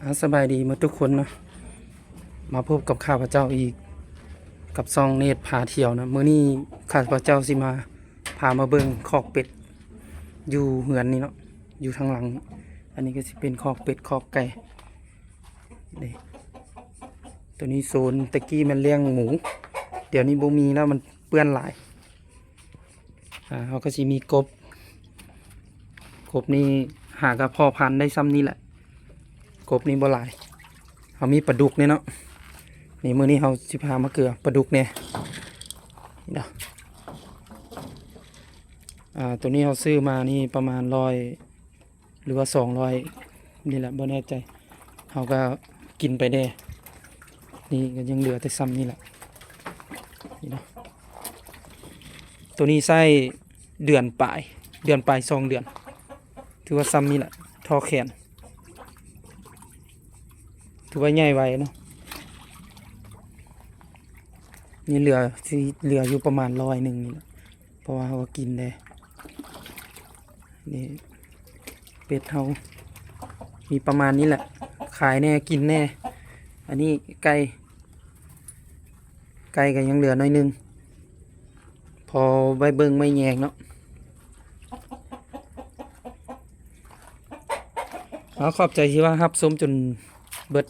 ອາ ສະບາຍດີໝົດທຸກຄົນເນາະ ມາພົບກັບຂ້າພະເຈົ້າອີກ ກັບຊ່ອງເນດພາທ່ຽວເນາະ. ມື້ນີ້ຂ້າພະເຈົ້າຊິມາ ພາມາເບິ່ງຄອກເປັດ ຢູ່ເຮືອນນີ້ເນາະ ຢູ່ທາງຫຼັງນີ້. ອັນນີ້ກໍຊິເປັນຄອກເປັດຄອກໄກ່ ນີ້ ໂຕນີ້ໂຊນ ແຕ່ກີ້ແມ່ນລ້ຽງໝູ ດຽວນີ້ບໍ່ມີແລ້ວ ມັນເປື້ອນຫຼາຍ. ອາ ເຮົາກໍຊິມີກົບ ກົບນີ້ຫາກໍພໍພັນໄດ້ຊ່ຳນີ້ແຫຼະ ກົບນີ້ບໍ່ຫຼາຍ. ເຮົາມີປາດຸກແດ່ເນາະ ນີ້ ມື້ນີ້ເຮົາຊິພາມາເກືອປາດຸກແດ່ເນາະ. ອາ ໂຕນີ້ເຮົາຊື້ມານີ້ປະມານຮ້ອຍ ຫຼືວ່າສອງຮ້ອຍນີ້ແຫຼະ ບໍ່ແນ່ໃຈ ເຮົາກໍກິນໄປແດ່. ນີ້ກໍຍັງເຫຼືອແຕ່ຊ່ຳນີ້ແຫຼະ ນີ້ເນາະ. ໂຕນີ້ໃຊ້ເດືອນປາຍ ເດືອນປາຍສອງເດືອນ ຖືວ່າຊ່ຳນີ້ແຫຼະ ທໍ່ແຂນ ຖືວ່າໃຫຍ່ໄວເນາະ. ນີ້ເຫຼືອ ຊິເຫຼືອຢູ່ປະມານຮ້ອຍໜຶ່ງນີ້ແຫຼະ ເພາະວ່າເຮົາກໍກິນແດ່. ນີ້ເປັດເຮົາມີປະມານນີ້ແຫຼະ ຂາຍແດ່ກິນແດ່. ອັນນີ້ໄກ່ ໄກ່ກໍຍັງເຫຼືອໜ້ອຍໜຶ່ງ ພໍໄວ້ເບິ່ງໄວ້ແຍງເນາະ. ເອົາ ຂອບໃຈທີ່ວ່າຮັບຊົມຈົນເບິດ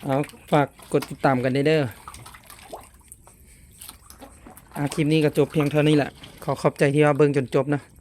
ເອົາ ຝາກກົດຕິດຕາມກັນແດ່ເດີ. ອາ ຄລິບນີ້ກໍຈົບພຽງເທົ່ານີ້ແຫຼະ ຂໍຂອບໃຈທີ່ວ່າເບິ່ງຈົນຈົບເນາະ.